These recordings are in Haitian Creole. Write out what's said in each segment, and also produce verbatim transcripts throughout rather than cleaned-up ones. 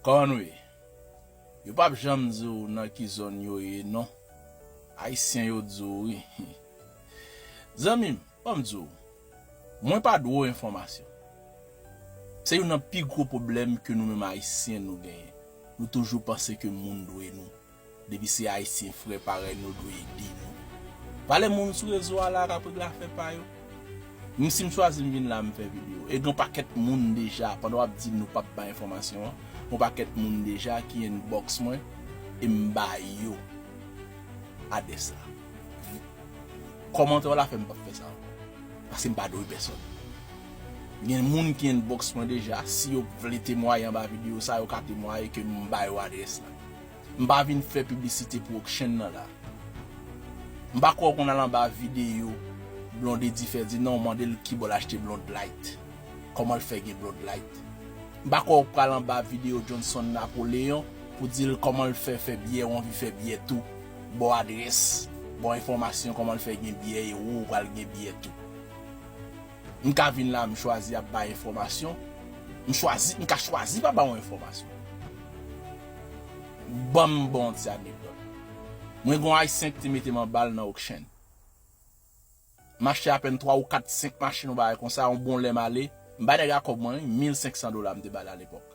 Kòman nou ye? Yo p ap janm di w nan ki zòn yo ye non. Ayisyen yo di w wi. Zanmi m, ban m di w, mwen pa dwe w enfòmasyon. Se youn nan pi gwo pwoblèm ke nou menm Ayisyen nou genyen. Nou toujou panse ke moun dwe nou. Depi se Ayisyen frè parèy nou dwe ede nou. Pale moun sou rezo a la k ap regle afè pa yo. Menm si m chwazi m vin la m fè videyo. E gen pakèt moun deja, pandan w ap di m nou p ap bay enfòmasyon an, gen pakèt moun deja ki inbox mwen e m ba yo adrès la. Kòmantè w la fè m p ap fè sa ankò. Paske m pa dwe pèsòn. Gen moun ki inbox mwen deja, si yo vle temwaye anba videyo sa, yo ka temwaye ke m ba yo adrès la. M pa vin fè piblisite pou Okchenn nan la. M pa kwè w konn al anba videyo Blondedy fè di non, mande l ki bò l achte Blonde Light. Kòman l fè gen Blonde Light. M pa kwè w pral anba videyo Johnson Napoléon pou di l kòman l fè fè byè, ou anvi fè byè tou. Ba w adrès, ba w enfòmasyon kòman l fè gen byè e ou, ou pral gen byè tou. M ka vin la, m chwazi ap bay enfòmasyon. M chwazi, m ka chwazi pa ba w enfòmasyon. Ban m ba w yon ti anekdòt. Mwen gen yon Ayisyen ki te mete m anba l nan Okchenn. M achte apèn twa ou kat, senk machin, yon bagay konsa, yon bon lè m ale. M bay nèg la kòb mwen, wi, mil senk san dola m te ba l alepòk.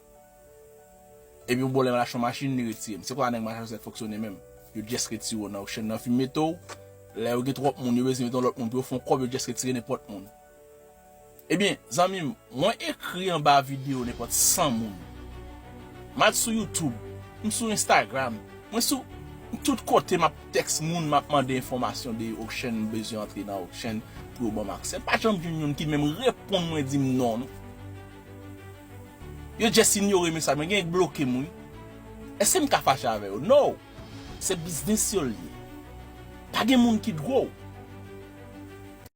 Epi yon bon lè m al achte yon machin, li retire m. Se konsa nèg Massachusetts fonksyone menm. Yo just retire w nan Okchenn nan, fin mete w. Lè yo gen twòp moun, yo bezwen mete yon lòt moun pou yo fè yon kòb, yo just retire nenpòt moun. Ebyen, zanmi m, mwen ekri anba videyo nenpòt san moun. M al sou YouTube, m sou Instagram, mwen sou tout kote m ap tèks moun, m ap mande enfòmasyon de Okchenn, m bezwen antre nan Okchenn pou yo ban m aksè. M pa janm jwenn youn ki menm reponn mwen di m non, non. Yo just inyore mesaj mwen, gen k bloke m wi. Èske m ka fache avè yo? No! Se biznis yo l ye. Pa gen moun ki dwe w.